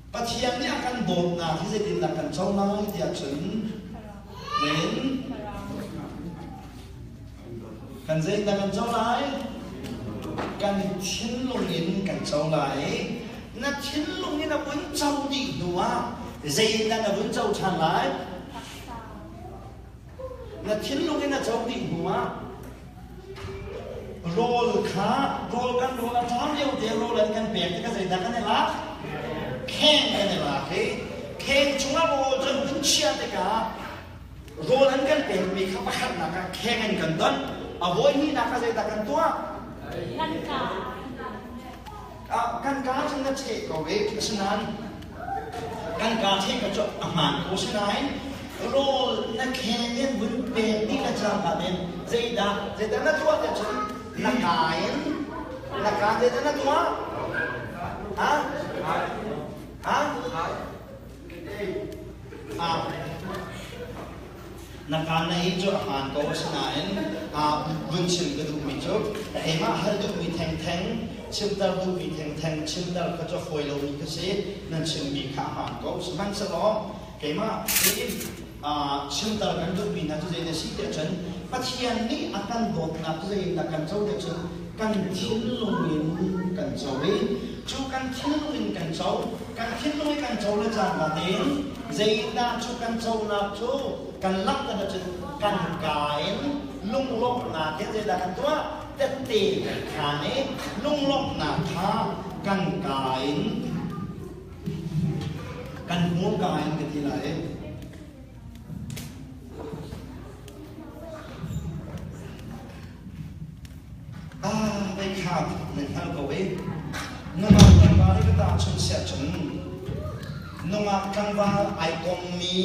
Pathian nih a kan dawtnak hi zeitindah kan co lai tiah cun men kan zeitindah kan co lai? Kan thinlung in kan co lai. Na thinlung in a vun co dih hnu ah zeitindah na vun co ṭhan lai? Na thinlung in a co dih hnu ah Rawl kha rawl kan rawl a ṭam lio te rawl an kan pek tikah zeidah kan i lak? Kheng kan i lak i kheng chungah rawl cu an vun chiah tikah rawl an kan pekmi kha pakhatnak ah kheng an kan donh. A voi hnihnak ah zeidah kan tuah? Kan ka. Kan kaa cu na cheh ko i asinain kan kaa cheh kha cu a hmaan ko sinain rawl na kheng in vun pek dih le cangka in zeidah zeidah na tuah tiah cun na kaa in na kaa zeidah na tuah ha ha ha Na kaan na ei cu a hmaan ko asinain vun chim ka duhmi cu keimah hal duhmi thengtheng chimter duhmi thengtheng chimter kha cu a fawi lomi ka si nan chimmi kha a hmaan ko sihmanhsehlaw keimah hi chimter kan duhmi hna cu zei na si tiah cun Pathian nih a kan dawtnak cu zei in dah kan co tiah cun kan thinlung in kan co i cu kan thinlung in kan co kan thinlung in kan co le cangka tein Zeidah cu kan conak cu kan langhter ahcun kan kaa in lunglawmhnak in zeidah kan tuah? Tette kan khaan i lunglawmhnak kha kan kaa in kan hmurka in ka ti lai. Ah, vei kha nan hngal ko i nungak tlangval i ka tahchunh siah cun nungak tlangval ai kommi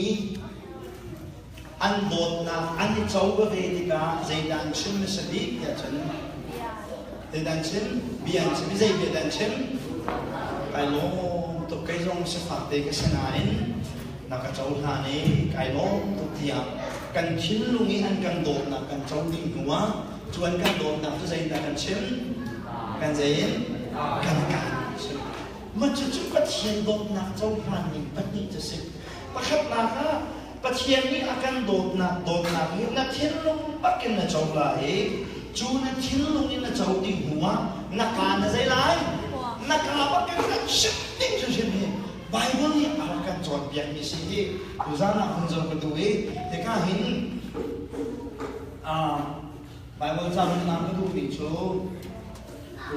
an dawtnak an i co ve tikah zeidah an chim hmasa bik tiah cun zeidah an chim bia an chim i zei bia dah an chim kai lawm tuk kei zong sifak te ka si nain na ka cohlan i kai lawm tuk tiah kan thinlung i an kan dawtnak kan co ding hnu ah cu an kan dawtnak cu zeidah kan chim kan zein kan kan chim mah cucu Pathian dawtnak cohlan ning pahnih cu si pakhatnak ah Pathian nih a kan dawtnak dawtnak hi na thinlung bakin na co lai i cu na thinlung in na co ding hnu ah na ka na zei lai na ka bakin na chim ding hrimhrim hi Bible nih a rak kan cawnpiakmi si hi tuzaan ah hun zoh ka duh i hika hin Bible ca hun ka duhmi cu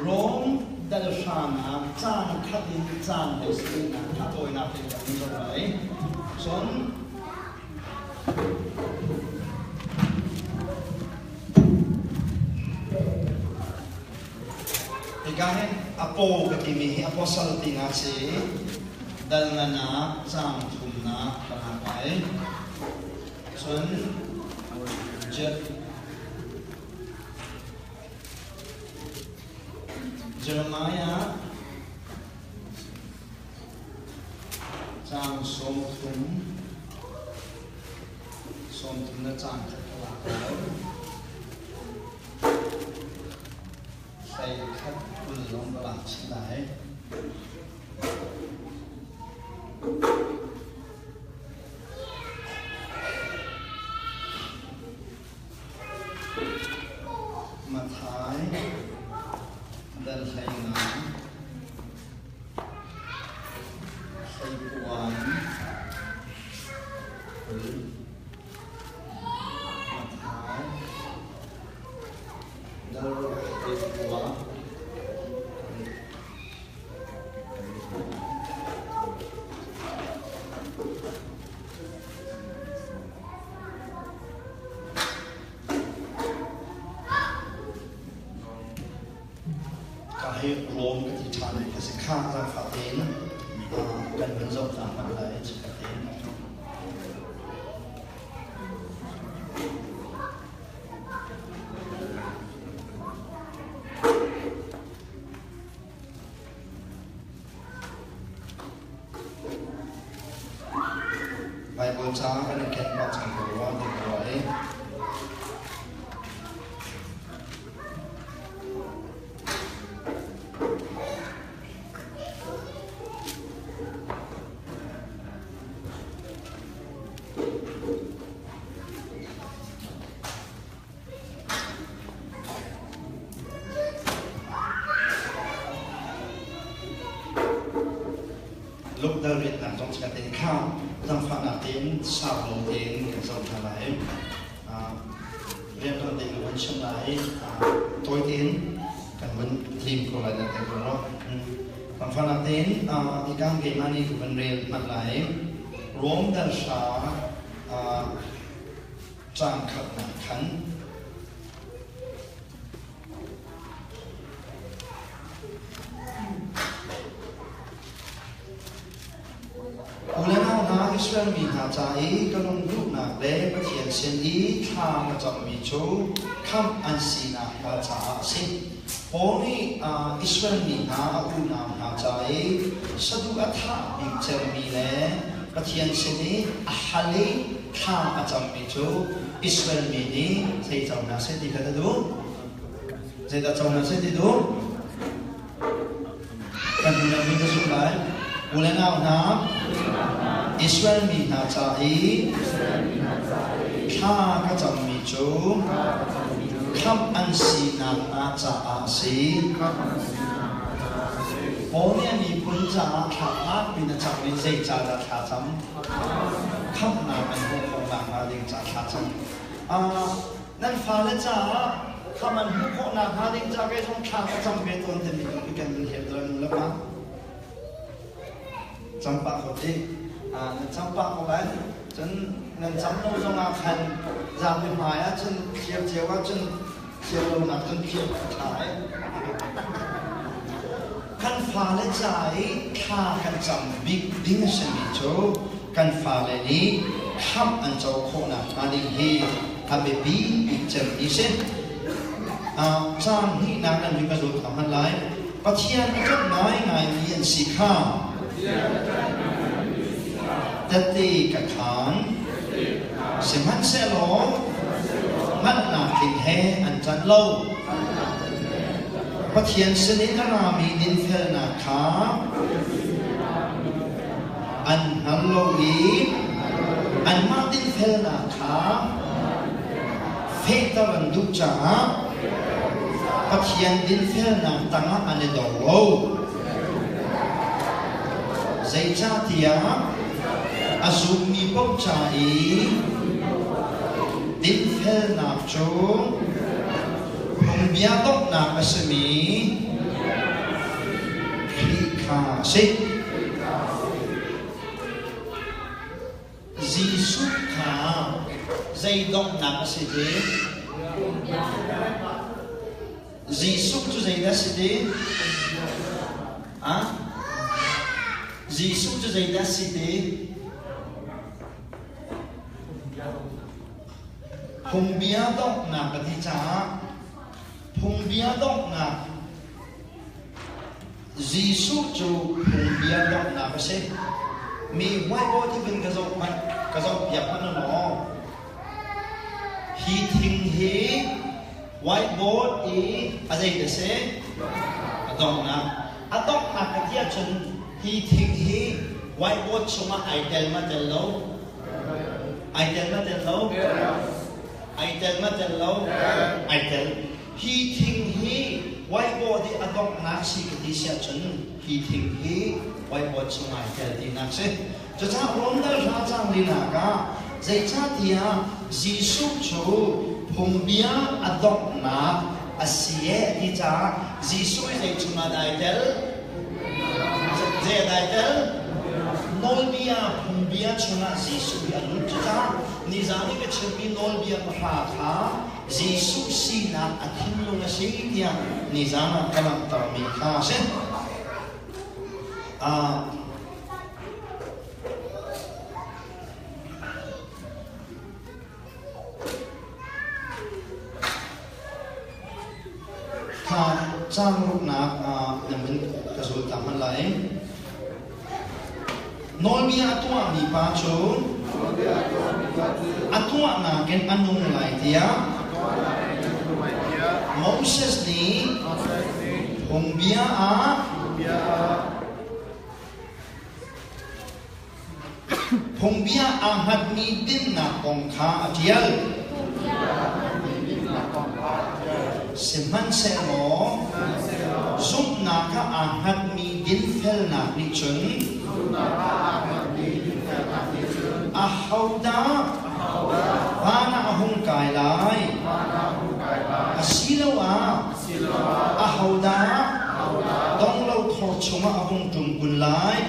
Rom dal hranak caan khat in caan hlei sinak a tawinak tein ka hun zoh lai. Cun Hika hin apo ka timi hi apostle tinak si i dal nganak caang thumnak ka lak lai. Cun Jeremiah caang 30 30 na caang khat ka lak lai. Hleikhat 20 zong ka lak chih lai. Mathai dal 15 hleikuan 20 Mathai Ka hi rawm ka ti ṭhan i ka si kha zaangfah tein kan vun zoh ta hmanh lai chikkhat tein. Baibal ca kan i ken pah cang ko rua ti ka ruah i Luke dal riatnak zong chiat tein kha zangfahnak tein sau lo tein kan zoh hna lai. Rianṭuan tein kan vun chim lai. Tawi tein kan vun lim ko lai dan ko ro. Zangfahnak tein ikang keimah nih ka vun rel hmanh lai. Rom dal hra caang khatnak khan U le nau hna, Israel mi hna ca i ka lungduhnak le Pathian sin i thla ka cammi cu khamh an si nakhnga caah a si. Paul nih Israel mi hna a unau hna ca i saduh a thah bik cemmi le Pathian sin i a hal i thla a cammi cu Israel mi nih zei co hna seh ti kha na duh? Zeidah co hna seh ti duh? Kan hnu nan ka zumh lai. U le nau hna, Israel mi hna ca i thla ka cammi cu khamh an si nakhnga caah a si. Paul nih a miphun caah thla fakpi in a cam i zeicahdah thla cam? Khamhnak an hmuh khawh nakhnga ding caah thla cam. Nan fale caah khamh an hmuh khawh nakhnga ding ca kei zong thla ka cam ve tawn timi tu kan in hiam dal nu le pa. Cam pah ko ti. Nan cam pah ko lai. Cun nan cam lo zong ah khan zapi hmai ah cun thlir cio ah cun thlir lo nak cun thlir a ṭha ai. Kan fale ca i thla kan cam bik ding a simi cu kan fale nih khamh an co khawh nakhnga ding hi a biapi bik cem ti si. Caang hnihnak nan ri ka zul thang hmanh lai. Pathian a ṭanh ngaingaimi an si kha tette ka khaan. Sihmanhsehlaw hngalhnak tling he an ṭanh lo. Pathian sinin a rami dinfelnak kha an hngal lo i anmah dinfelnak kha fehter an duh caah Pathian dinfelnak tangah an i dor lo. Zeicahtiah a zummi paoh ca i dinfelnak cu phungbia donghnak a simi Khrih kha a si. Jesuh kha zei donghnak a si ti? Jesuh cu zeidah a si ti? Ah? Jesuh cu zeidah a si ti? Phungbia donghnak a ti caah phungbia donghnak Jesuh cu phungbia donghnak a si. Mi whiteboard hi vun ka zoh hmanh, ka zoh piak hmanh law. Hi thing hi whiteboard i a zei a si? A donghnak. A donghnak ka ti ahcun hi thing hi whiteboard chungah ai tel ma tel lo? Ai tel ma tel lo? Ai tel ma tel lo? Ai tel. Hi thing hi whiteboard i a donghnak si ka ti si ahcun hi thing hi whiteboard chungah ai tel tinak si. Cucaah Rom dal hla cang linak ah zeicahtiah Jesuh cu phungbia a donghnak a si e a ti caah Jesuh hi zei chungah dah ai tel? Zei ah dah ai tel? Nawlbia phungbia chungah Jesuh hi a lut. Cucaah nizan i ka chimmi nawlbia pahra kha Jesuh sinak a thinlung a si tiah nizan ah ka langhtermi kha a si. Kha caang ruknak nan vun ka zul ta hmanh lai. Nawlbia a tuahmi pa cu a tuahnak in a nung lai tiah Moses nih phungbia ah phungbia aa hngatmi dinnak kong kha a ṭial. Sihmanhsehlaw zumhnak ah aa hngatmi dinfelnak nih cun ahodah van ah a hung kai lai asiloah ahodah donglo thor chungah a hung ṭum kun lai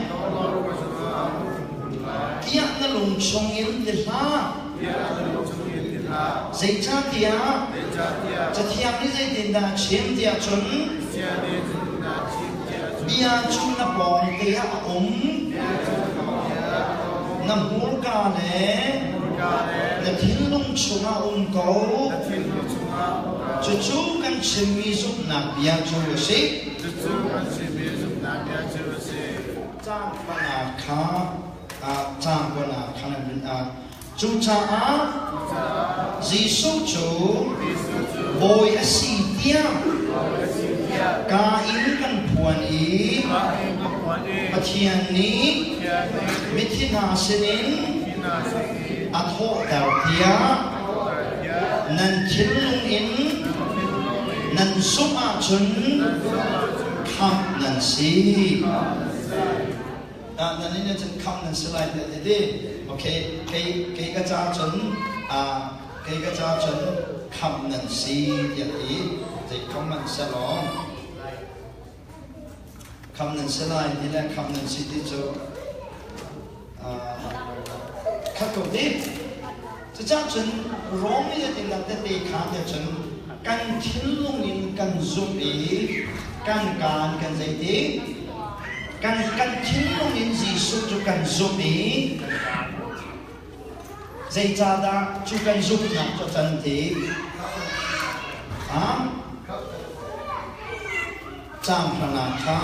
tiah na lung chungin ti hlah. Zeicahtiah Cathiang nih zeitindah a chim tiah cun bia cu na pawngte ah a um, na hmurka le na thinlung chungah um ko. Cucu kan chimmi zumhnak bia cu a si. Caang panga kha caang panga kha Cucaah Jesuh cu Bawi a si tiah kaa in kan phuan i Pathian nih mithi hna sinin a thawhter tiah nan thinlung in nan zumh ahcun khamh nan si. Nan in cun khamh nan si lai tiah ti ti. Okay, kei kei ka ca cun kei ka ca cun khamh nan si tiah ti. Zei khamh man se law khamh nan si lai ti le khamh nan si ti cu khat ko ti. Cucaah cun Rom i zeitindah tehte khaan tiah cun kan thinlung in kan zumh i kan kaan kan zeiti kan kan thinlung in Jesuh cu kan zumh i zeicahdah cu kan zumhnak cu a can ti? Ha? Caang hranak kha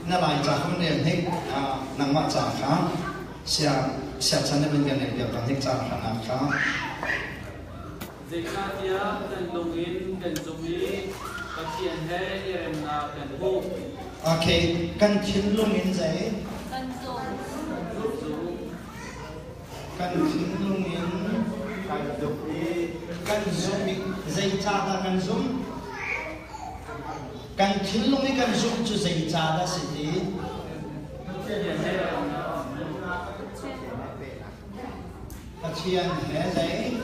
na lai ca kha rel hnik nangmah ca kha siachan na kan rel piak hnik caang hranak kha. Zeicahtiah kan lung in kan zumh i Pathian he i remnak kan hmuh. Okay, kan thinlung in zei? Kan zumh. Kan thinlung in kan zumh i kan zumh i zeicahdah kan zumh? Kan thinlung i kan zumh cu zeicahdah si ti? Pathian he zei?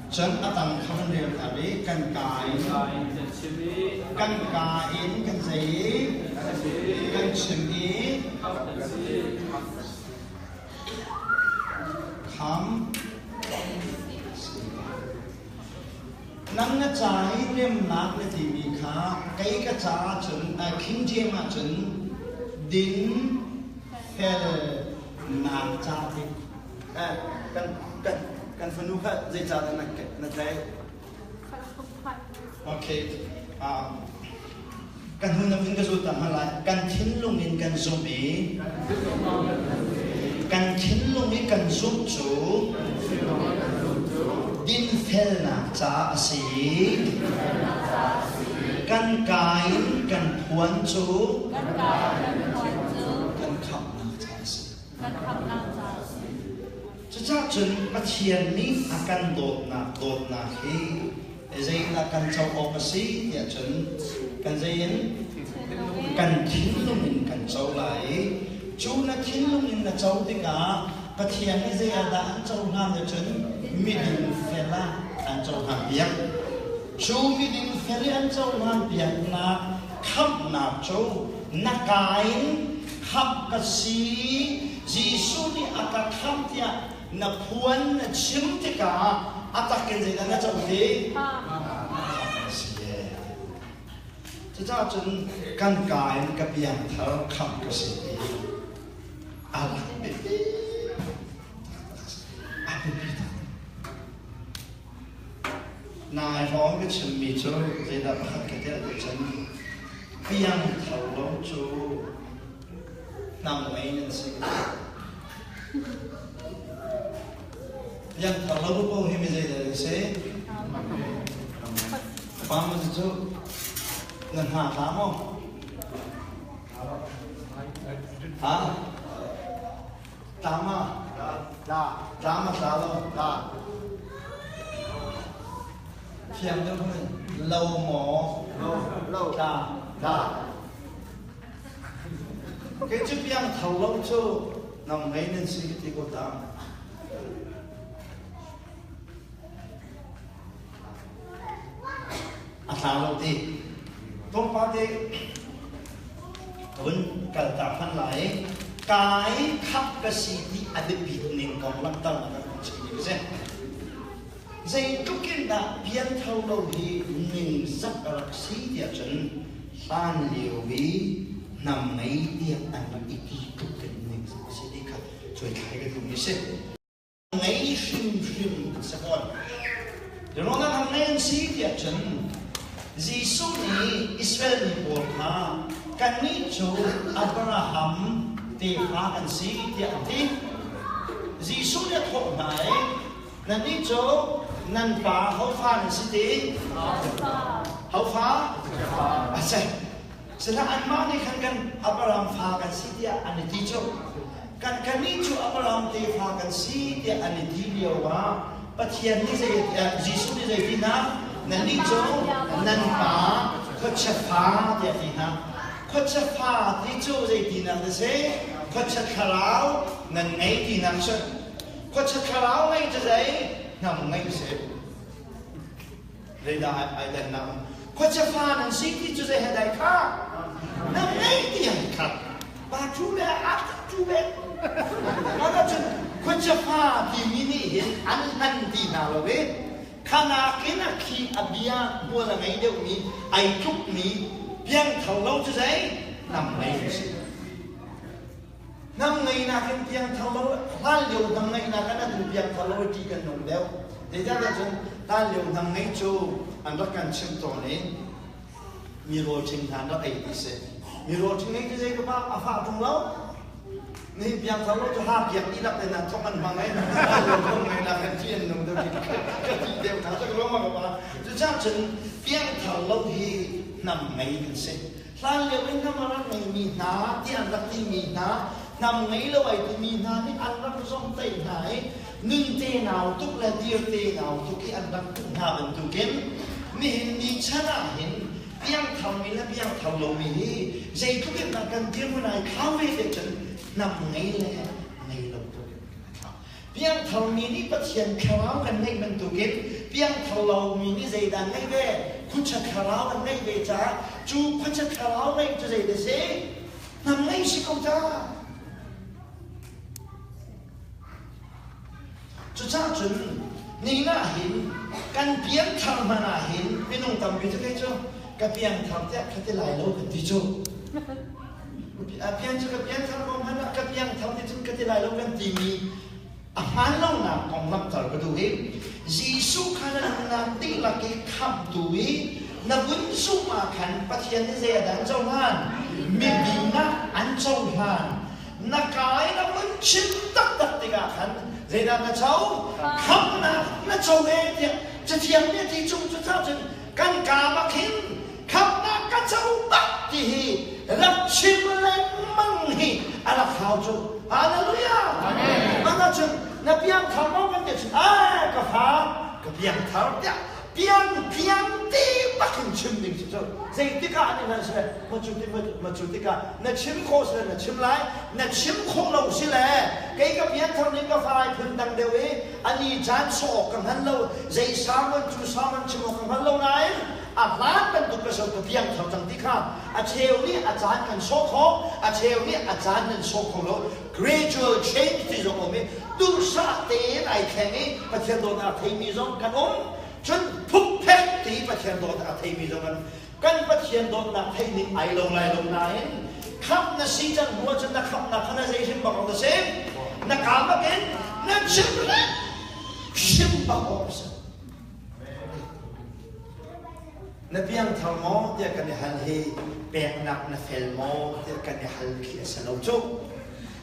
Cun a tang kha kan rel ta i kan ka in kan ka in kan zei i kan chim i kham Nang na ca i remnak na timi kha kei ka caah cun King James ah cun din fel nak ca ti kan kan kan fanu kha zeicahdah na na tlaih? Okay. Kan hun na vun ka zul ta hna lai. Kan thinlung in kan zumh i kan thinlung i kan zumh cu dinfelnak caah a si i kan ka in kan phuan cu kan khamhnak caah a si. Cucaah cun Pathian nih a kan dawtnak dawtnak hi zeidah kan co awk a si tiah cun kan zei in kan thinlung in kan co lai i cu na thinlung in na co tikah Pathian nih zei ah dah an cohlan tiah cun miding fel ah an cohlan piak. Cu miding fel i an cohlan piaknak khamhnak cu na ka in khamh ka si Jesuh nih a ka khamh tiah na phuan na chim tikah a tak in zeidah na co ti? Si Cucaah cun kan ka in ka piangthar khamh ka si ti a rak biapi a biapi tak. Nai hrawng ka chimmi cu zeidah pakhat ka tiah ti cun piangthar lo cu hnam ngei nan si. Piangthar lo bu hi mi zeidah nan si? Pa ma cu na hna tla maw? Ha? Tla ma? Tla. Tla ma tla lo? Tla. Fiang deuh hun lo maw? Lo. Tla. Tla. Kei cu piang tho lo cu nang ngei nan si ka ti ko ta. A tla lo ti. Tlawmpal te ka vun kal ta hman lai. Kai khap ka si ti a biapit ning kong langhter na kan chim ni ka si. Zeitluk in dah pianthar lo hi ningzak a rak si tiah cun hlan lio i hnam ngei tiah an rak i ti tluk in ningzak a si ti kha cuaithlai ka duhmi a si. Ngei hrimhrim an si fawn. Ruangah hnam ngei an si tiah cun Jesuh nih Israel mi pawl kha kannih cu Abraham tefa kan si tiah an ti. Jesuh nih a thawh hna i Nannih cu nan pa hofa nan si ti? Hofa? A si. Sihlah anmah nih khan kan Abraham fa kan si tiah an i ti cu. Kan kannih cu Abraham tefa kan si tiah an i ti lio ah Pathian nih zei Jesuh nih zei ti hna? Nannih cu nan pa khuachia fa tiah ti hna. Khuachia fa ti cu zei tinak na si? Khuachia thlarau nan ngei tinak si. Khuachia thlarau ngei cu zei? Hnam ngei si. Zeidah ai dannak um? Khuachia fa nan si ti cu zei he dai kha? Nam ngei ti an khat. Pa cu le a cu ve. Mah cun khuachia fa timi nih hin an hman ti hna lo i khanakin a khi a bia hmual a ngei deuhmi ai tlukmi piangthar lo cu zei? Nam ngei si. Hnam ngeihnak in piangthar lo hlan lio hnam ngeihnak in atu piangthar lo i ṭih kan nung deuh. Zeicahtiah cun hlan lio hnam ngeih cu an rak kan chimh tawn i mi rawl ṭhing hna an rak ei ti si. Mi rawl ṭhing ei cu zei ka a fah ṭung lo. Nihin piangthar lo cu ha piak dihlak te hna thong an hmang i hlan lio hnam ngeihnak in ṭih an nung deuh ti ka ti deuh hna. Cu ka ruang ma ka pa. Cucaah cun piangthar lo hi hnam ngei kan si. Hlanlio in hnam a rak ngeimi hna tiah an rak timi hna, hnam ngei lo ai timi hna nih an rak zomhtaih hna i nun tenau tuk le dir tenau tuk i an rak tuk hna bantukin nihin ni chan ah hin piangtharmi le piangthar lomi hi zeitluk in dah kan dirhmun ai thlau ve te cun hnam ngei le ngei lo tuk in kan i thlau. Piangtharmi nih Pathian thlarau kan ngeih bantukin piangthar lomi nih zeidah ngeih ve? Khuachia thlarau an ngeih ve caah cu khuachia thlarau ngeih cu zei dah si? Hnam ngeih si ko ta. Cucaah cun ni ah hin kan piangthar hmanh ah hin minung tampi cu kei cu ka piangthar tiah ka ti lai lo kan ti cu. Pian cu ka pianthar ko hmanh ah ka piangthar ti cun ka ti lai lo kan timi a hmaan lonak kong langhter ka duh i Jesuh kha na nunnak dihlak i khamhtu i na vun zumh ah khan Pathian nih zei a dah an cohlan? Miding ah an cohlan. Na kai na vun chim taktak tikah khan zeidah na co? Khamhnak na co ve tiah Cathiang nih a ti chung cu cun kan kaa bak hin khamhnak ka co bak ti hi rak chim lengmang hi a rak hau cu. Hallelujah! Amen. cun na piangthar maw kan ti cun ai ka fa ka piangthar tiah piang piang ti bak in chim ding si cu zeitik ah an i sile ma cu tikah na chim khawh sile na chim lai na chim khawh lo sile kei ka piangthar ning ka fa ai phun dang deuh i ani caan sawh awk ka hngal lo zei sermon cu sermon chim awk ka hngal lo nain a hlan bantuk ka so ka piangthar cang ti kha a cheu nih a caan kan sawh khawh a cheu nih a caan nan sawh kho lo gradual change ti zong um i duhsah tein ai thleng i Pathian dawtnak a theimi zong kan um cun phukphek ti Pathian dawtnak a theimi zong kan kan Pathian dawtnak theih ning ai lo lai lo nain khamh na si cang hnu ahcun na khamhnak kha na zei hrim bak awk na si na kaa bakin na chim le chim bak awk a si Na piangthar maw tiah kan i hal hi peknak na fel maw tiah kan i hal khi a si lo cu.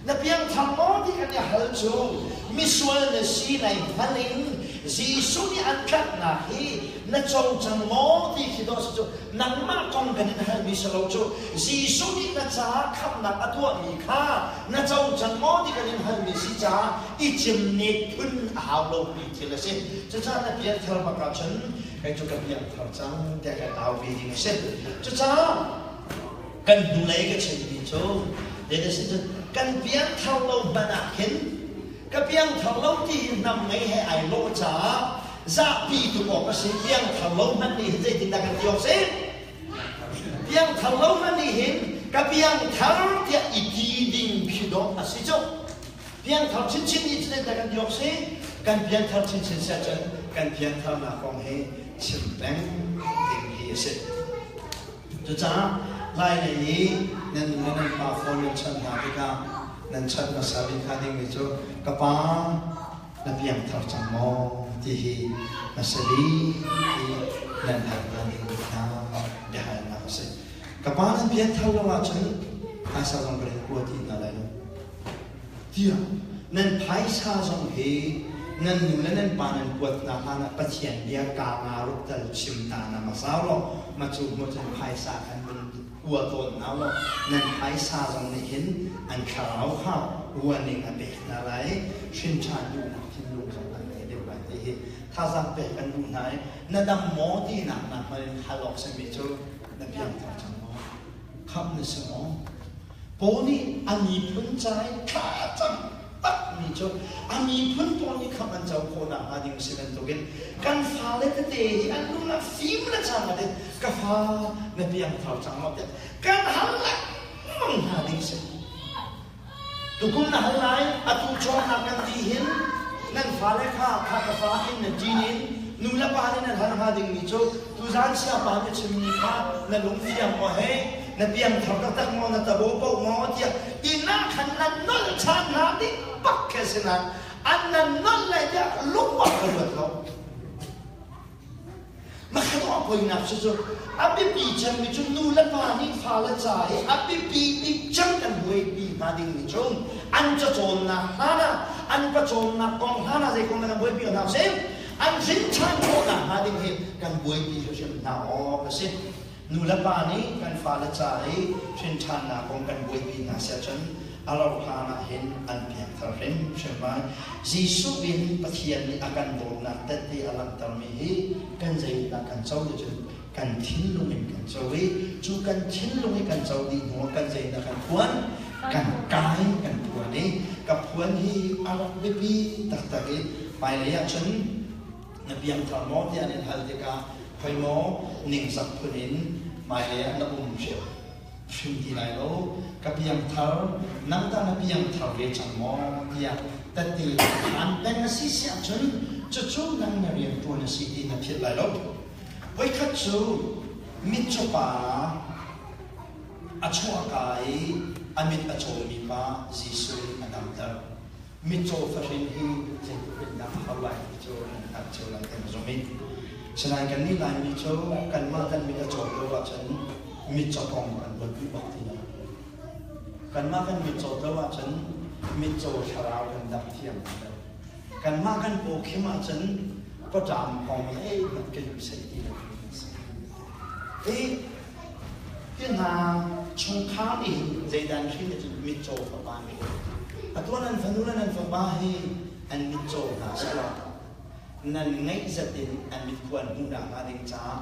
Na piangthar maw ti kan i hal cu misual na si nai hngal in Jesuh nih an tlanhnak hi na co cang maw ti khi dawh si cu nangmah kong kan in halmi si lo cu Jesuh nih na caah khamhnak a tuahmi kha na co cang maw ti kan in halmi si caah i cimnet phun a hau lomi thil a si. Cucaah na piangthar bak ahcun. Kei cu ka piangthar cang tiah kan aupi ding a si. Cucaah kan hnulei ka chimmi cu zeidah kan piangthar lo hmanh ah khin ka piangthar lo ti hi hnam ngei he ai lawh caah zahpi tuk awk a si. Piangthar lo hmanh nih hin zeitindah kan ti awk si? Piangthar lo hmanh nih hin ka piangthar tiah i ti ding khi dawh a si cu. Piangthar chinchin nih cun zeidah kan ti awk si? Kan piangthar chinchin si ahcun kan piangtharnak kong hi chim peng ding hi a si. Cucaah Lai lei i nan nu le nan pa phone nan chanh hna tikah nan chanh hmasa bik hnga dingmi cu ka pa na piangthar cang maw ti hi hmasa bik i nan hal hna ding hna biahalnak a si. Ka pa nan pianthar lo ahcun phaisa zong ka in kua ti hna lai lo. Tiah nan phaisa zong hi nan nu le nan pa nan kuat hna hlan ah Pathian bia kaa nga ruk tal chim ta na hmasa law ma cu hnu cun phaisa khan vun kua tawn hna law nan phaisa zong nih hin an thlarau kha warning a pek hna lai hrin ṭhan duhnak thinlung zong an ngei deuh lai ti hi thazaang pek kan duh hna i na dam maw tinak nak hmanh in hal awk simi cu na piangthar cang maw khamh na si maw Paul nih a miphun ca i thla a cam takmi cu a miphun pawl nih khamh an co khawh nakhnga ding a si bantukin kan fale tete hi an lung ah fim le cang ah ka fa na piangthar cang maw tiah kan hal lengmang hna ding si. Tukum na hal lai, atu cawnnak kan ti hin nan fale kha kha ka fa in na ṭin in nu le pa nih nan hal hnga dingmi cu tuzan siapa nih chimmi kha na lungfiang maw hei na piangthar taktak maw na tabo paoh maw tiah inn ah khan nan nolh ṭhan hna ding bak khi a si nain an nan nolh lai tiah lung ah ka ruat lo. Makhat poinak cu cu a biapi cemmi cu nu le pa nih fale ca i a biapi bik cem kan buaipi hnga dingmi cu an cacawnnak hlan ah an pacawnnak kong hlan ah zei kong dah kan buaipi hna usih an hrin ṭhan khawhnak hnga ding hi kan buaipi hrimhrim hna awk a si. Nu le pa nih kan fale ca i hrin ṭhannak kong kan buaipi hna si ahcun a rauhhlan ah hin an piangthar hrimhrim lai. Jesuh in Pathian nih a kan dawtnak tette a langhtermi hi kan zeitindah kan co ti cun kan thinlung in kan co i cu kan thinlung i kan co dih hnu ah kan zeitindah kan phuan kan kai kan phuan i ka phuan hi a rak biapi taktak i hmailei ah cun na piangthar maw tiah an in hal tikah khoi maw ningzak phun in hmailei ah na um hrim hrim ti lai lo ka piangthar nang tah na piangthar ve cang maw tiah tette an peng a si siah cun cucu nang na rian ṭuan a si ti na philh lai lo voikhat cu mitcaw pa a chuahka i a mit a cawmi pa Jesuh nih a damter Mitcaw fahrin hi zeitluk in dah a har lai ti cu nan hngalh cio lai kan zumh i sinain kannih Laimi cu kanmah kan mit a cawt lo ahcun mitcaw kong kan ruat duh bak ti lo. Kanmah kan mit cawt lo ahcun mitcaw thlarau kan dam thiam ti lo. Kanmah kan paw khim ahcun pawṭam kong zeihmanh ka duh sei ti lo. Hi Hi hna chungkhar nih hin zeidah an hrin ahcun mitcaw fapa an hrin. Atu ah nan fanu le nan fapa hi an mitcaw hna selaw nan ngeih zat in an mitkhua an hmuh nakhnga ding caah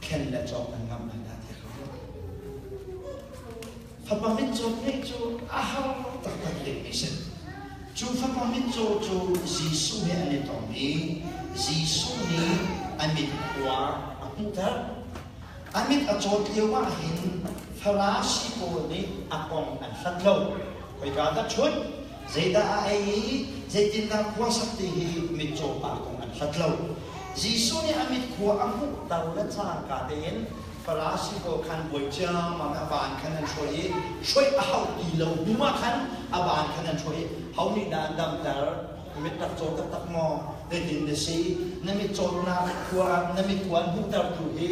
khen le cawk nan ngamh lai dah tiah ka ruah. Fapa mitcaw ngeih cu a har taktak dingmi si. Cu fapa mitcaw cu Jesuh he an i tong i Jesuh nih a mitkhua a hmuhter. A mit a cawt lio ah hin Farasi pawl nih a kong an hlat lo. Khoika dah ṭhut, zeidah a ei i zeitindah khua sak ti hi mitcaw pa kong an hlat lo. Jesuh nih a mit khua a hmuhter le cangka tein Farasi pawl khan buai ciammam a van khan an hruai i hruai a hauh ti lo hnu ah khan a van khan an hruai i ho nih dah an damter? Mit rak caw taktak maw? Zeitin na si? Na mit cawtnak khua na mit khua an hmuhtertu hi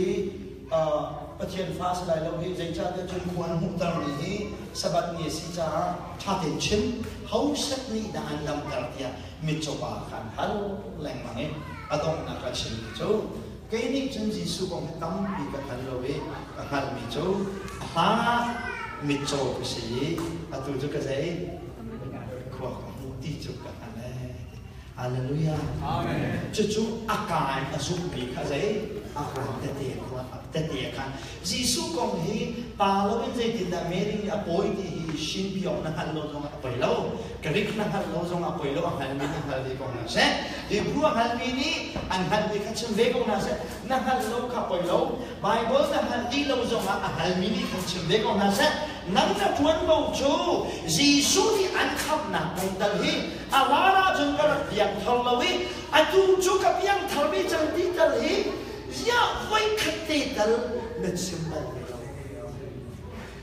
Pathian fa si lai lo hi zeicahtiah cun khua an hmuhtermi hi Sabbath ni a si caah ṭha tein chim hoset nih dah an damter tiah mitcaw pa kha an hal lengmang i a donghnak a chimmi cu kei nih cun Jesuh kong hi tampi ka hngal lo i ka hngalhmi cu a hlan mitcaw ka si i atu cu ka zei khua ka hmuh ti cu ka hngalh ee. Hallelujah. Amen. Cucu a kaa in a zumhmi kha zei? A kan tete tete a khan. Jesuh kong hi pa loin zeitindah Mary nih a pawi ti hi Shinpiong na hngalh lo zongah a poi lo. Greek na hngalh lo zongah a poi lo, a hngalmi nih hngal ve ko hna seh. Hebrew a hngalmi nih an hngalhmi kha chim ve ko hna seh. Na hngalh lo kha poi lo. Bible na hngalh dih lo zongah a hngalmi nih khan chim ve ko hna seh. Nang na ṭuanvo cu Jesuh nih an khamhnak kong tal hi a lar ahcun ka rak piangthar lo i atu cu ka piangthar ve cang ti tal hi ziah voikhat te tal na chim bal ve lo.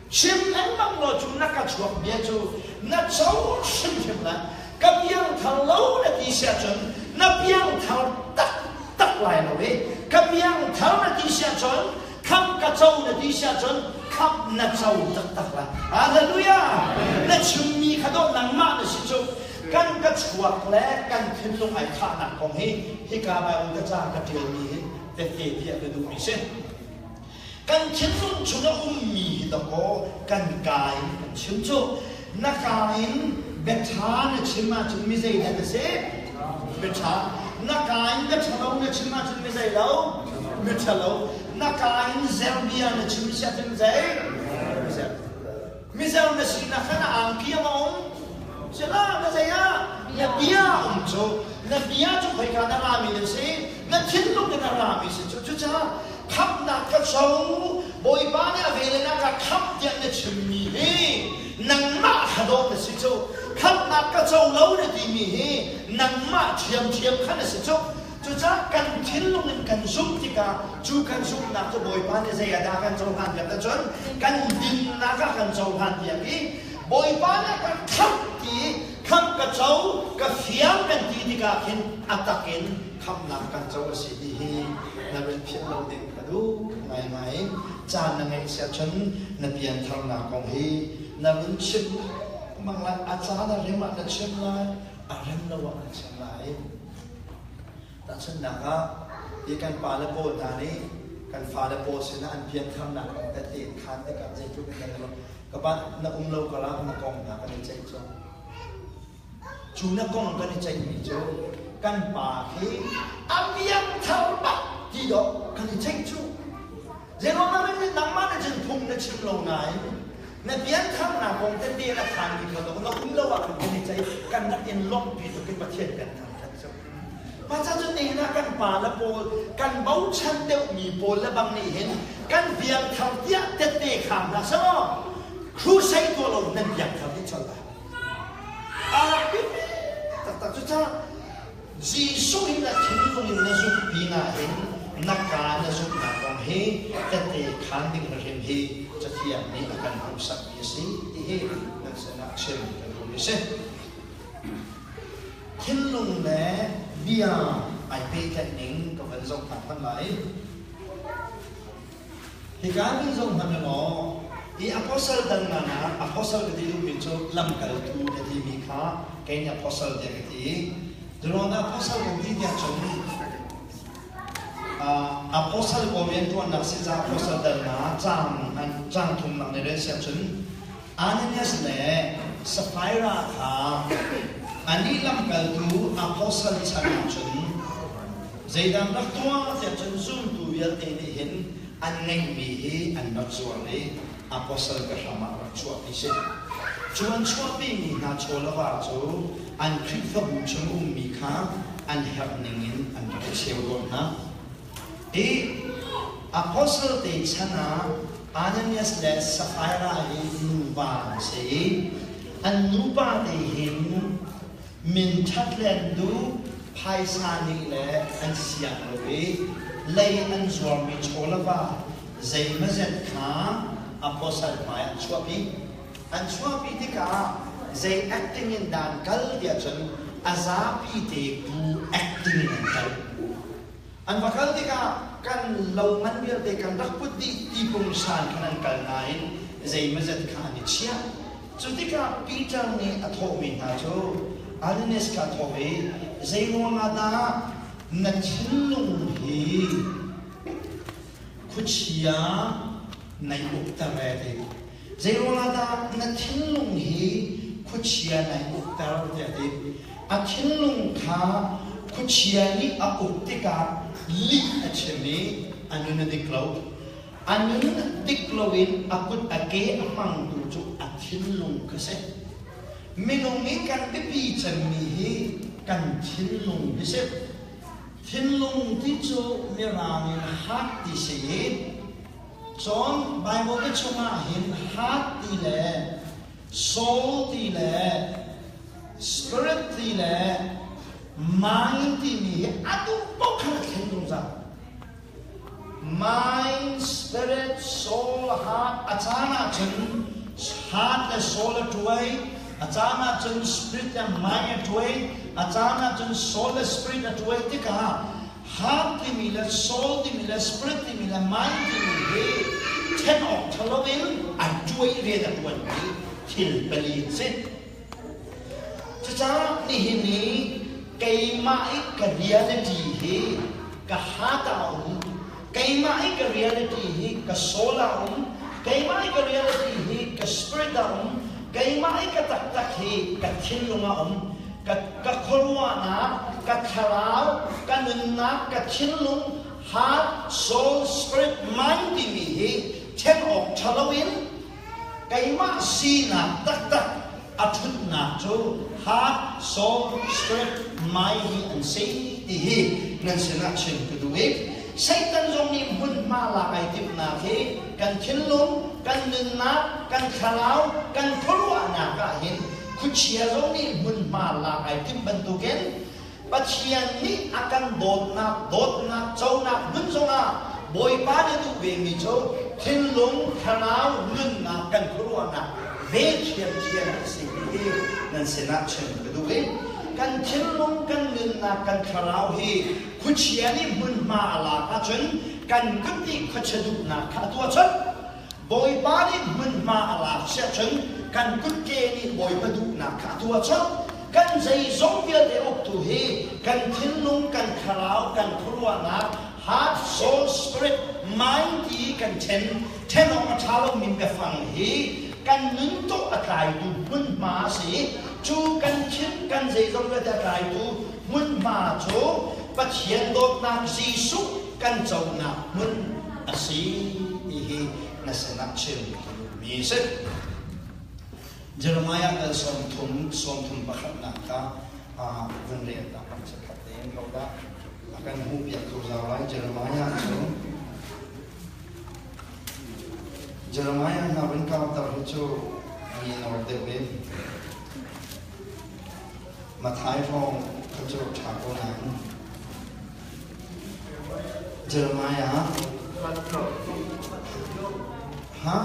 Chim lengmang law cu na ka chuak bia cu na co hrimhrim lai. Ka piangthar lo na ti si ahcun na piangthar taktak lai lo i ka piangthar na ti si ahcun khamh ka co na ti si ahcun khamh na co taktak lai. Hallelujah! Na chimmi kha dawh nangmah na si cu. Kan ka chuak le kan thinlung ai khahnak kong hi hika Bible ka ca ka ṭialmi hi tette tiah ka duhmi si. Kan thinlung chung a ummi hi dawkaw kan kaa in kan chim cu. Na kaa in biaṭha na chim ahcun mi zeidah na si? Biaṭha. Na kaa in biaṭhalo na chim ahcun mi zei lo? Miṭhalo. Na kaa in zerbia na chim si ahcun zei? Mizer. Mizer na sinak kha na angki a um? Sila na zei ah? Na bia um cu. Na bia cu khoika na rami na si? Na thinlung in a rami si cu. Cucaah khamhnak ka co, Bawipa nih a vel in a ka khamh tiah na chimmi hi nangmah kha dawh na si cu. Khamhnak ka co lo na timi hi nangmah ṭhiamṭhiam kha na si cu. Cucaah kan thinlung in kan zumh tikah cu kan zumhnak cu Bawipa nih zei ah dah a kan cohlan piak ahcun kan dinnak ah kan cohlan piak i Bawipa nih a kan khamh ti i khamh ka co, ka fiang kan ti tikah khin a tak in khamhnak kan co a si ti hi na run philh lo ding ka duh ngaingai. Caan na ngeih si ahcun na piantharnak kong hi na run chim lengmang lai. A caan a rem ah na chim lai, a rem lo ah na chim lai. Tahchunhnak ah, hi kan pale pawl hna nih kan fale pawl sinah an piantharnak kong tette in khaan tikah zeitluk in dah ka pa na um lo karah na kong hna kan i ceih cu. Cu na kong kan i ceihmi cu kan pa khi a piangthar bak ti dawh kan i ceih cu. Zeiruangah nangmah na cun phung na chim lo nain na piantharnak kong tete na khaanmi kha dawh na um lo ahkhan kan i ceih kan rak in lawmhpi tuk i Pathian kan thangṭhat cu. Mah ca cu nihin ah kan pa le pawl kan bochan deuhmi pawl le bang nih hin kan piangthar tiah tette kham hna seh maw crusade tuah lo nan piangthar dih colh lai. A rak biapi taktak. Cucaah Jesuh in na thinlung in na zumh pinah hin na kaa na zumhnak kong hi tette khaan ding hrim hi Cathiang nih a kan hmuhsakmi a si ti hi nan sinah chim ka duhmi a si. Thinlung le bia ai pehtlaih ning ka van zoh hna hmanh lai. Hika mi zoh hmanh law hi apostle dang hna ah apostle ka ti duhmi cu lamkaltu ka timi kha kei nih apostle tiah ka ti. Zurawn apostle kan ti tiah cun apostle pawl rianṭuannak si ca apostle dal hna caang caang thumnak nih rel siah cun Ananias le Sapphira kha anih lamkaltu apostle chan ah cun Zeidah rak tuah tiah cun zumtu vialte nih hin an ngeihmi hi an rak zuar i apostle ka hram ah rak chuahpi si. Cu an chuahpimi hna chaw le va cu an Khrihfabu chung ummi kha an herh ning in an rak i cheu tawn hna. Hi apostle te chan ah Ananias le Sapphira hi nuva an si i an nupa te hin Minṭhat le an duh, phaisa nih le an siang lo i lei an zuarmi chaw le va zeimawzet kha apostle hmai an chuahpi. An chuahpi tikah zei acting in dah an kal tiah cun a zapi te bu acting in an kal. An va kal tikah kan lo man vialte kan rak put dih ti pungsan khan an kal nain zeimawzet kha an i chiah. Cu tikah Peter nih a thawhmi hna cu Ananias kha a thawh i, Zeiruangah dah na thinlung hi khuachia nai ukter ee ti. Zeiruangah dah na thinlung hi khuachia nai ukter tiah a ti. A thinlung kha khuachia nih a uk tikah lih a chim i. A nun a dik lo. A nun dik loin a kut a ke a hmangtu cu a thinlung kha si. Minung i kan biapi cemmi hi kan thinlung hi si. Thinlung ti cu Mirang in heart ti si i cun Bible te chungah hin heart ti le soul ti le spirit ti le mind timi hi a duh paoh khan a thlen zungzal. Mind, spirit, soul, heart a caan ahcun heart le soul a ṭuai, a caan ahcun spirit le mind a ṭuai, a caan ahcun soul le spirit a ṭuai tikah heart timi le soul timi le spirit timi le mind timi hi ṭhen awk ṭha loin a ṭuai rian a ṭuanmi thil pali an si. Cucaah nihin i keimah i ka reality hi ka heart ah a um, keimah i ka reality hi ka soul ah a um, keimah i ka reality hi ka spirit ah a um, keimah i ka taktak hi ka thinlung ah a um, ka, ka khuaruahnak, ka thlarau, ka nunnak, ka thinlung, heart, soul, spirit, mind timi hi then awk ṭha loin Keimah sinak taktak a ṭhutnak cu heart, soul, spirit, mind hi an si ti hi nan sinah chim ka duh i Satan zong nih hmunhma lak ai timhnak hi kan thinlung, kan nunnak, kan thlarau, kan khuaruahnak ah hin khuachia zong nih hmunhma lak ai timh bantukin Pathian nih a kan dawtnak, dawtnak conak hmun zongah Bawipa nih duh vemi cu thinlung, thlarau, nunnak kan khuaruahnak ve ṭhiamṭhiam an si ti hi nan sinah chim ka duh i kan thinlung, kan nunnak, kan thlarau hi khuachia nih hmunhma a lak ahcun kan kut nih khuachia duhnak kha a tuah colh. Bawipa nih hmunhma a lak siahcun kan kutke nih Bawipa duhnak kha a tuah colh. Kan zeizong vialte uktu hi kan thinlung, kan thlarau, kan khuaruahnak, heart, soul, spirit, mind ti kan ṭhen. Ṭhen awk a ṭha lomi biafang hi kan nun tawh a tlaitu hmunhma a si. Cu kan thin, kan zeizong vialte a tlaitu hmunhma cu Pathian dawtnak Jesuh kan conak hmun a si ti hi na sinah chim ka duhmi a si. Jeremiah dal 30, 31nak kha vun rel ta kan chikkhat tein ko dah a kan hmuh piak ko zau lai. Jeremiah cu Jeremiah hna vun kauter hi cu mi nor deuh in Mathai hrawng kha cu ṭha ko nain Jeremiah ha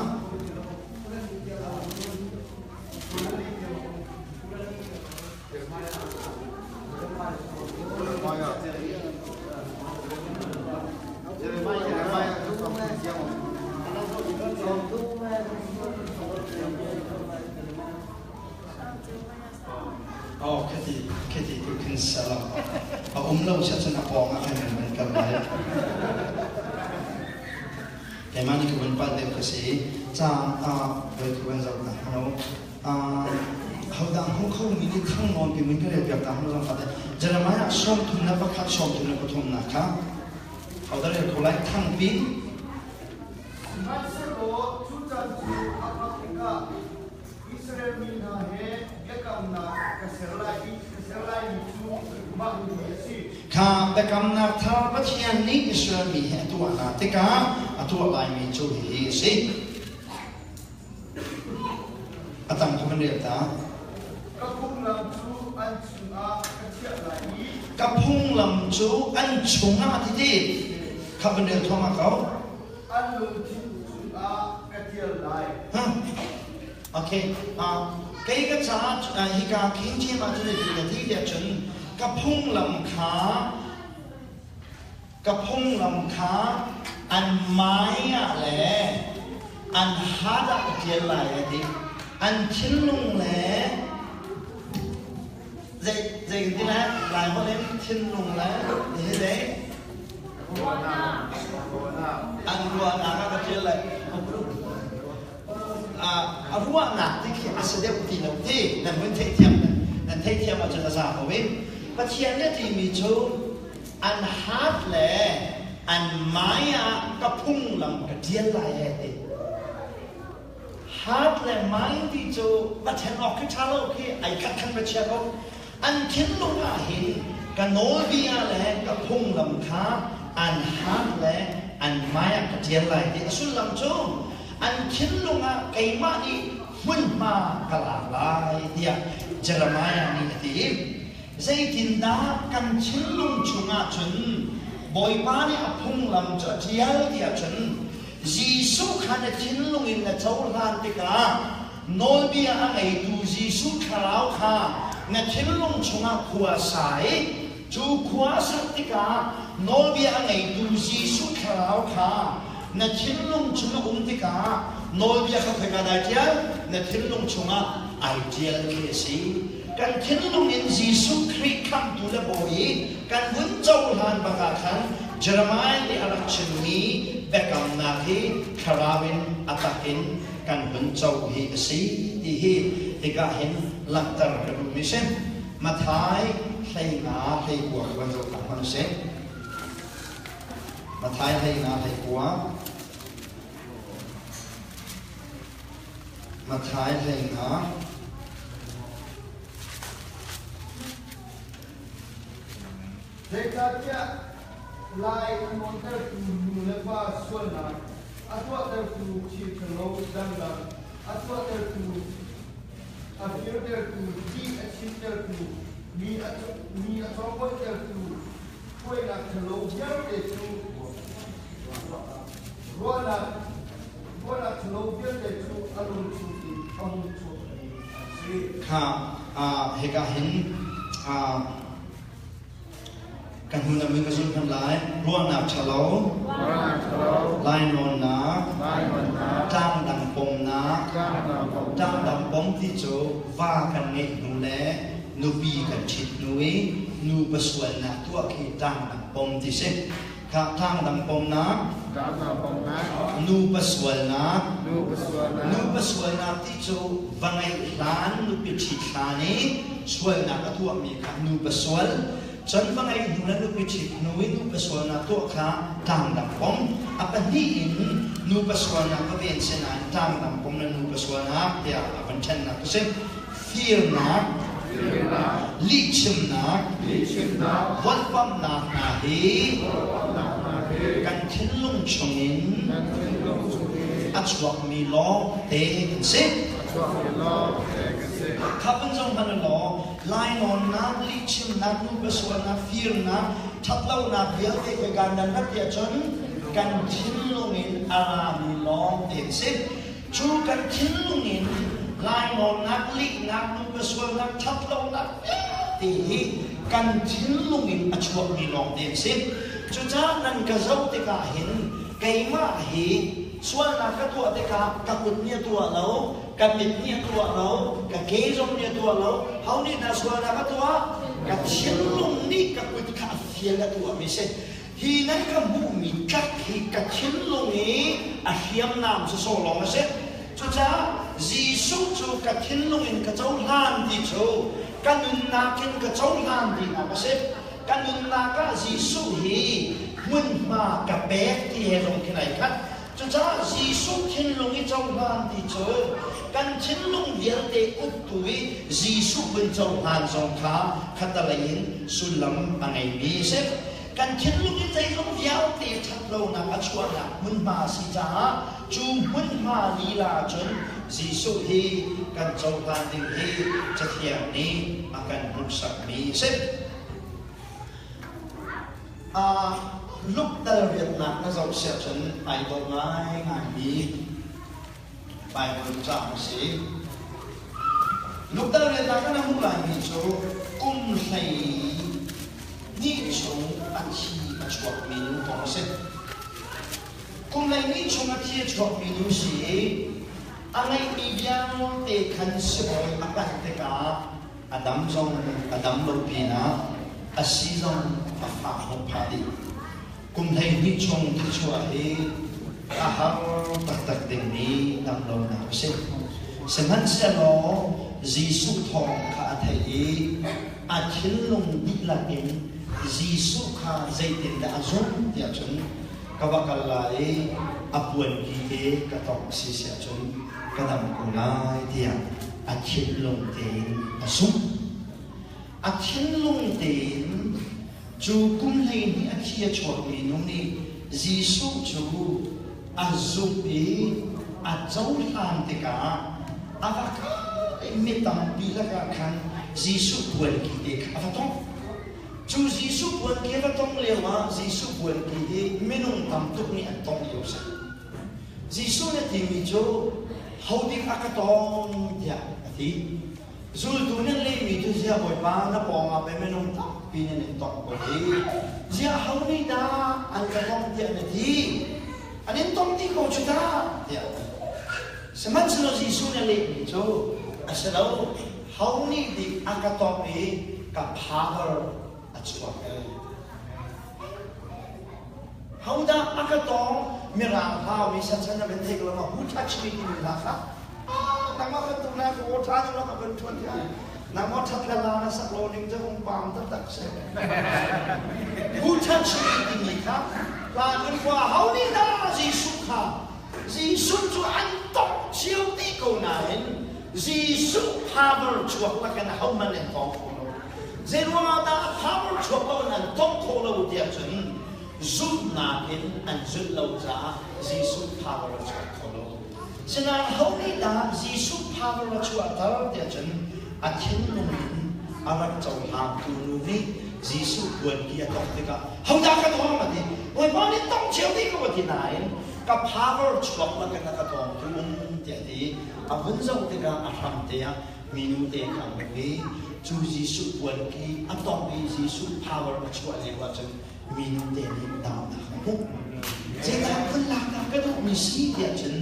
Oh, khati khati tu khin salam. A um lo sia cun a pawng ah khan kan van kal lai. Keimah nih ka van palh deuh ka si. Ca voi ka van zoh ta hano. Hodah hmu kho mi nih thang nawn pi mun ka rel piak ta hano zong fate. Jeremiah 31 33 nak kha hodah rel kho lai thang pin. Sihmanhsehlaw cu caan cu a phak tikah Israel mi hna he biakamnak ka ser lai i ka ser laimi cu mah hihi a si. Kha biakamnak thar Pathian nih Israel mi he a tuah hna tikah a tuah laimi cu hihi a si. A tang kha van rel ta. Ka phunglam cu an chungah ka chiah lai i Ka phunglam cu an chungah a ti ti. Kha van rel thluahmah ko. An lungthin cungah ka ṭial lai. Okay. Kei ka caah hika King James ah cun zeitin ka ti tiah cun ka phunglam kha ka phunglam kha an mai ah le an hat ah ka ṭial lai a ti. An thinlung le zei zei kan ti lai lai holh in thinlung le hi zei an ruahnak ah ka ṭial lai a ruahnak ti khi a si deuh ti lo ti nan hun theihthiam nan theihthiam ahcun a za ko in Pathian nih a timi cu an heart le An mai ah ka phunglam ka ṭial lai he ti. Heart le mind ti cu va ṭhen awk khi ṭha lo khi ai khat khan va chia ko. An thinlung ah hin ka nawlbia le ka phunglam kha an heart le an mai ah ka ṭial lai ti. A sullam cu an thinlung ah keimah nih hmunhma ka lak lai tiah Jeremiah nih a ti. Zeitindah kan thinlung chungah cun Bawipa nih a phunglam cu a ṭial tiah cun Jesuh kha na thinlung in na cohlan tikah nawlbia a ngeitu Jesuh Thlarau kha na thinlung chungah khua sa i cu khua sak tikah nawlbia a ngeitu Jesuh Thlarau kha na thinlung chung a um tikah nawlbia kha khoika dah ai ṭial? Na thinlung chungah ai ṭial khi a si. Kan thinlung in Jesuh Khrih khamhtu le Bawi i kan vun cohlan bak ah khan Jeremiah nih a rak chimmi biakamnak hi thlarau in a tak in kan vun co hi a si ti hi hika hin langhter ka duhmi si. Matthai 15 hlei kua kha van zoh ta hmanh usih. Matthai 15 hlei kua. Matthai 15. Zeicahtiah lai a nawntertu nu le pa sualnak a tuahtertu thil ṭhalo dangdang a tuahtertu a firtertu lih a chimtertu mi a mi a congoihtertu hruainak ṭhalo vialte cu ruahnak ruahnak ṭhalo vialte cu a lung chungin a hung chuakmi an si. Kha hika hin kan hnu na ka zulh hmanh lai. Ruahnak ṭhalo, lainawnnak, tlangdang pomnak, tlangdang pom ti cu va kan ngeih hnu le nupi kan ṭhit hnu i nupa sualnak tuah khi tlangdang pom ti si. Kha tlangdang pomnak, nupa sualnak, nupa sualnak ti cu va ngeih hlan nupi ṭhit hlan i sualnak a tuahmi kha nupa sual. Cun va ngeih hnu le nupi ṭhit hnu i nupa sualnak tuah kha tlangdang pom. A pahnih in nupa sualnak va ven si nain tlangdang pom le nupa sualnak tiah a van ṭhennak a si. Firnak, lihchimnak, volhpamhnak hna hi kan thinlung chungin a chuakmi lawngte an si. Kha vun zoh hmanh law lainawnnak, lihchimnak, nupa sualnak, firnak, ṭhatlonak vialte khoika nan rat tiah cun kan thinlung in a rami lawngte an si. Cu kan thinlung in lainawnnak, lihnak, nupa sualnak, ṭhatlonak vialte hi kan thinlung in a chuakmi lawngte an si. Cucaah nan ka zoh tikah hin keimah hi sualnak ka tuah tikah ka kut nih a tuah lo, ka mit nih a tuah lo, ka ke zong nih a tuah lo. Ho nih dah sualnak a tuah? Ka thinlung nih ka kut kha a fial a tuahmi si. Hi nan ka hmuhmi tlak hi ka thinlung i a hriamnam sawsawh lawng a si. Cucaah Jesuh cu ka thinlung in ka cohlan ti cu ka nunnak in ka cohlan tinak a si. Ka nunnak ah Jesuh hi hmunhma ka pek ti he zong khin ai khat. Cucaah Jesuh thinlung i cohlan ti cu kan thinlung vialte uktu i Jesuh vun cohlan zong kha khatalei in sullam a ngeimi a si. Kan thinlung i zeizong vialte ṭhatlonak a chuahnak hmunhma a si caah cu hmunhma lila cun Jesuh hi kan cohlan ding hi Cathiang nih a kan hmuhsakmi a si. Luke dal riatnak na zoh siah cun ai dawh ngaingaimi Baibal caang a si. Luke dal riatnak kan hmuh laimi cu kum 12 chung a thi a chuakmi nu kong a si. Kum 12 chung a thi a chuakmi nu si i a ngeihmi vialte khan sibawi a panh tikah a dam zong a dam lo pinah a si zong a fah hnawh phah dih. Kum 12 chung thichuah hi a har taktak dingmi damlonak a si. Sihmanhsehlaw Jesuh thawng kha a theih i a thinlung dihlak in Jesuh kha zeitindah a zumh tiah cun ka va kal lai i a puanki te ka tongh si siah cun ka dam ko lai tiah a thinlung tein a zumh. A thinlung tein cu kum 12 a thi a chuakmi nu nih Jesuh cu a zumh i a cohlan tikah a va kal i mi tampi lakah khan Jesuh puanki te kha a va tongh. Cu Jesuh puanki a va tongh lioah Jesuh puanki hi minung tam tuk nih an tongh lio a si. Jesuh nih a timi cu hodik a ka tong tiah a ti. Zultu nan lehmi cu ziah Bawipa na pawngah pei minung tampi nan in tongh ko hi. Ziah ho nih dah an ka tongh tiah na ti? An in tongh dih ko cu dah tiah a ti. Sihmanhsehlaw Jesuh nih a lehmi cu a si lo, ho nih dik a ka tongh i ka power a chuak el. Hodah a ka tawng Mirang hla mi sachan na van thei ko ma who touch me timi hla kha ah nangmah bantuk na ka aw tha na ka van thuan tiah nangmah that la la na sak lo ning cu hung pam taktak si who touch me timi kha hla kan khua ho nih dah Jesuh kha Jesuh cu an tong cio ti ko nain Jesuh power chuak lakin ahohmanh an tong kho lo. Zeiruangah dah a power chuak lo in an tong kho lo tiah cun zumhnak in an zulh lo caah Jesuh power a chuak kho lo. Sinain ho nih dah Jesuh power a chuahter tiah cun a thinlung in a rak cohlangtu nu nih Jesuh puanki a tongh tikah hodah ka tong a ti. Bawipa nih tong cio dih ko a ti nain ka power chuak lakin a ka tawngtu um tiah a ti. A vun zoh tikah a hramte ah minu te kha a hmuh i cu Jesuh puanki a tongh i Jesuh power a chuah lio ahcun minu te nih damnak a hmuh. Zeidah phun laknak ka duhmi si tiah cun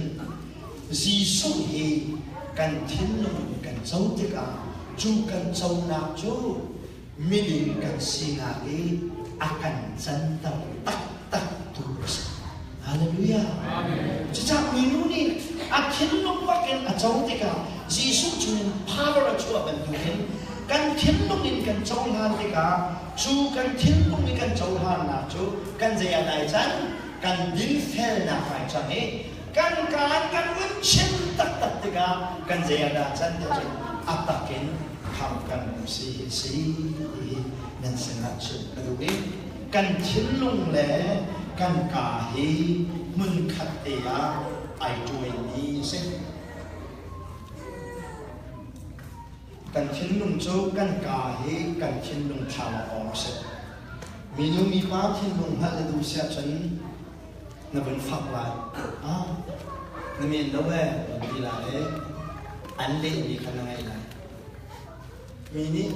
Jesuh hi kan thinlung in kan co tikah cu kan conak cu miding kan sinak i a kan canter taktak tu a si. Hallelujah. Cucaah minu nih a thinlung bakin a co tikah Jesuh chungin power a chuah bantukin kan thinlung in kan cohlan tikah cu kan thinlung i kan cohlannak cu kan zei ah dai can kan dinfelnak ai cang i kan kaan kan vun chim taktak tikah kan zei ah dah can ti cun a takin kham kan si hi si ti nan sinah chim ka duh i kan thinlung le kan kaa hi hmunkhat te ah ai tuaimi a si. Kan thinlung cu kan kaa hi kan thinlung thlalangawng a si. Minu mipa thinlung hngalh na duh siah cun na vun fak lai. Ah, na men lo ee, vun ti lai i an lehmi kha na ngaih lai. Mi nih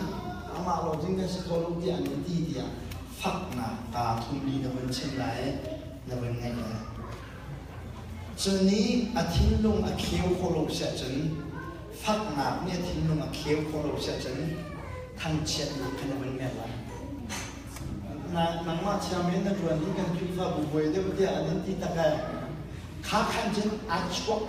amah lo ding kan si kho lo tiah an ti tiah faknak kaa thum li na vun chim lai i na vun ngaih lai. Cu nih a thinlung a kheu khawh lo siah cun faknak nih a thinlung a kheu khawh lo siah cun thangchiatnak kha na vun mer lai. Nangmah thiam in na ṭuan i kan Khrihfabu buai deuh tiah an in ti tak ai. Kha khan cun aa chuak.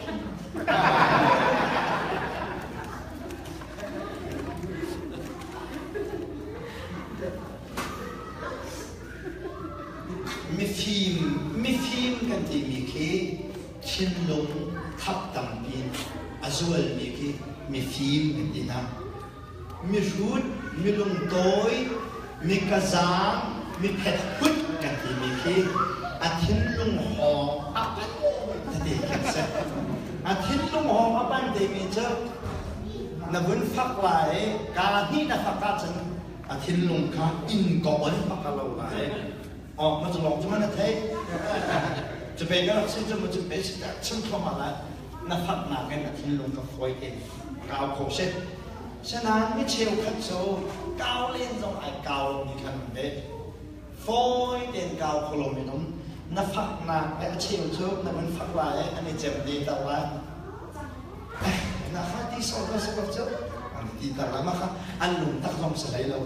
Mifim, mifim kan timi khi thinlung thap tampi a zualmi khi mifim kan ti hna. Mihrut, milungtawi, mikazaang, miphet-hut kan timi khi a thinlung hawng a pan tete khi a si. A thinlung hawng a pan timi cu na vun fak lai i kaa hnih na fak ahcun a thinlung kha inn ka on bak a lo lai. Oh, ma cu lawng cu man a theih. Cu pe ka rak si cu ma cu pe si ta chim thluahmah lai. Na faknak in a thinlung ka fawi te kau kho si. Sinain mi cheukhat cu kau len zong ai kau lomi khan um ve. Fawi tein kau kho lomi um. Na faknak le a cheu cu na vun fak lai i an i cem te ter lai. Eh, na kha ti sawh ka si ko cu. An ti ter lai. Mah kha an lung tak zong si hlei lo.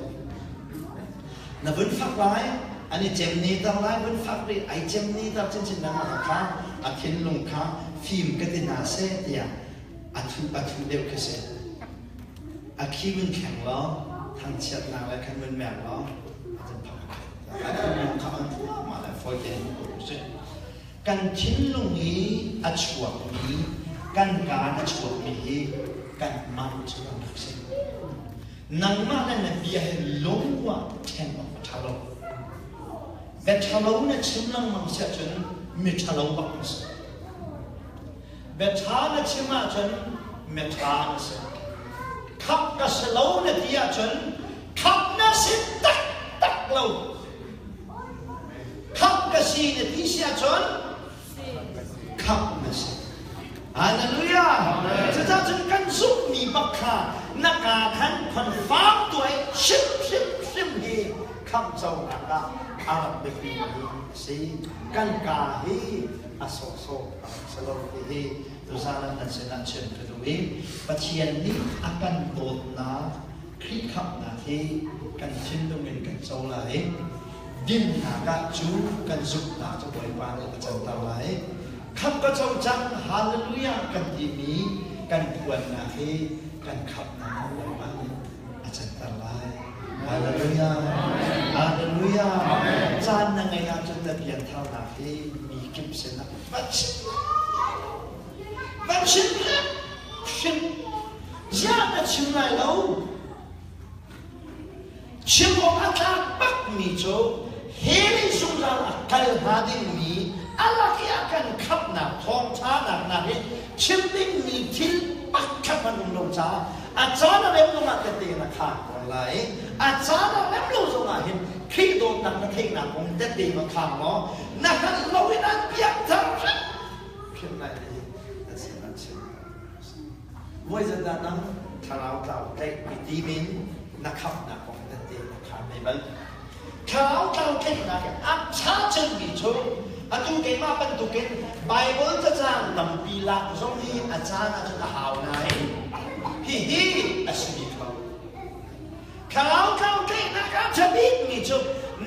Na vun fak lai, an i cem ne ter lai, vun fak rih, ai cem ne ter chinchin lengmang kha a thinlung kha fim ka ti hna seh tiah a thu a thu deuh khi si. A khi vun thleng law, thangchiatnak le khan vun mer law, a cun phak. A thinlung kha an thluahmah le fawi tein hmu ko usih. Kan thinlung i a chuakmi, kan kaan a chuakmi hi kanmah cu an rak si. Nangmah le na bia hi lungruah ṭhen awk a ṭha lo. Bia ṭhalo na chim lengmang si ahcun mi ṭhalo bak na si. Bia ṭha na chim ahcun mi ṭha na si. Khamh ka si lo na ti ahcun khamh na si taktak lo. Khamh ka si na ti si ahcun khamh na si. Hallelujah! Cucaah cun kan zumhmi bak kha na kaa khan confirm tuah i chim hrimhrim hi khamh conak ah a rak biapi mi a si. Kan kaa hi a sawhsawh a rak si lo ti hi tuzaan ah nan sinah chim ka duh i Pathian nih a kan dawtnak Khrih khamhnak hi kan thinlung in kan co lai i dinnak ah cu kan zumhnak cu Bawipa nih a canter lai. Khamh ka co cang, hallelujah kan timi kan phuannak hi kan khamhnak ah Bawipa nih a canter lai. Hallelujah. Hallelujah. Caan na ngeih ahcun na piantharnak hi mi kip sinah va chim va chim hrim ziah na chim lai lo Chim awk a tlak bakmi cu hell in zungzal a kal hnga dingmi a lak i a kan khamhnak thawngṭhanak nakin chim dingmi thil pakhat hmanh um lo caah a caan a rem zongah tette na khang ko lai i a caan a rem lo zongah hin Khrih dawtnak na theihnak kong tette va khang law na hngalh lo in an piangthar hrimhrim lai ti na sin an chim. Voi zeidah nang thlarau tlau tlaih i tim in na khamhnak kong tette na khaan ve bal? Thlarau tlau tlaihnak in a ṭha cemmi cu atu keimah bantukin Baibal cacang tampi lak zong hi a caan ahcun a hau nain hihi a si bik lo. Thlarau tlau tlaihnak ah ṭha bikmi cu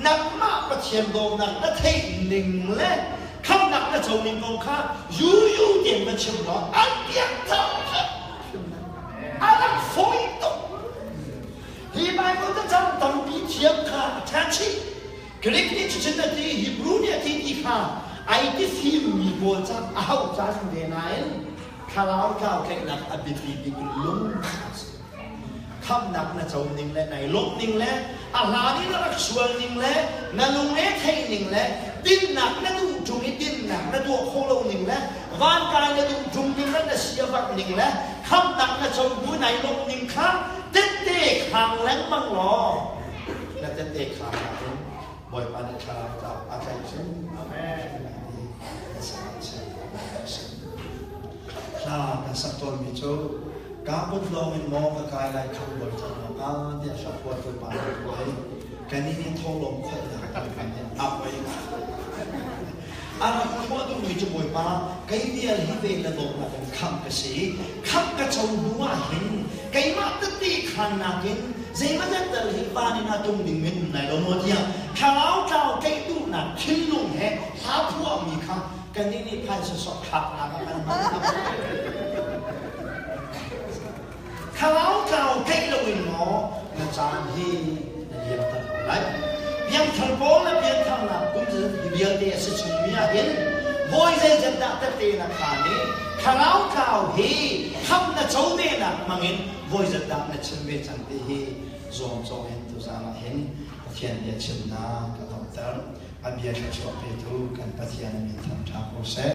nangmah Pathian dawtnak na theih ning le khamhnak na co ning kong kha yuyu tein va chim law an piangthar a rak fawi tuk. Hi Baibal cacang tampi thiam kha a ṭha chih. Greek nih cucun a ti, Hebrew nih a ti ti kha ai ti fimmi pawl ca a hauh ca si ve nain thlarau tlau tlaihnak a biapi bik lung a si. Khamhnak na co ning le nai lawmh ning le a hlan i na rak sual ning le na lungre theih ning le dinnak na duh ṭung i dinnak na tuah khawh lo ning le vankai na duh ṭung ning le na sia bak ning le khamhnak na co bu nai lawmh ning kha tette khang lengmang law na tette khang ahcun Bawipa nih thlarau tlak a tlaih hrim. Amen. Hla kan sak tawnmi cu Ka kut lawng in maw ka kai lai khamh bawi cang awk ah tiah hlaphuahtu pa nih a Kannih nih thawhlawm kholhnak Bawipa nih a poi. A rak phuah duhmi cu Bawipa kei vial hi ve na dawtnak in khamh ka si. Khamh ka co hnu ah hin keimah tete khannak in zeimazat tal hi van in a tum ding min um lai lo maw tiah thlarau tlau tlaih duhnak thinlung he hla phuahmi kha kannih nih phaisa sok thlaknak ah kan hman. Thlarau tlau theih loin maw na caan hi na liamter ko lai? Piangthar pawl le piantharnak kum hi vialte a si chungmi ah hin voi zeizat dah tette na khaan i thlarau tlau hi khamh na co ve nak hmangin voi zat dah na chim ve cang ti hi zuamcawh in tuzaan ah hin Pathian bia chimnak ka donghter. A bia thluachuah petu kan Pathian min thangṭha ko seh.